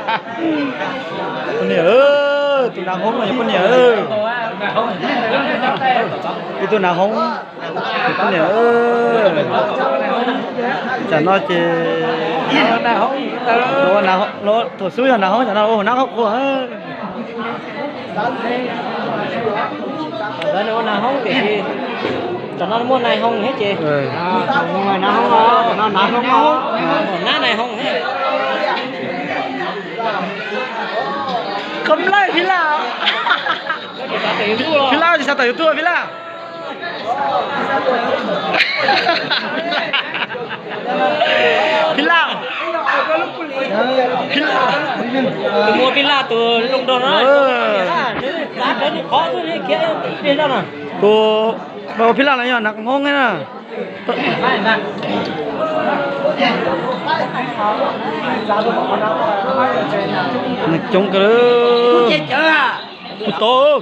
Poj niam, tus nav hoob no yog poj niam. Ib tug nav hoob, poj niam. Tsam no ces thaum xub yog nav hoob, tsam no ua nab qhob qhua. Ua nav hoob tiam sis tam no muaj nai hoo thiab ces, nab nai hoo. Koj nplawg Phij Laj, Phij Laj tsis xav tawm YouTube Phij Laj. Phij Laj, Phij Laj, tus muaj Phij Laj tus zoo nraug no, xav rau tus qhov xwb khiav plig zoj no. Tus Phij Laj no yog nav hoob na. Neeg coob kawg. Kuv tau.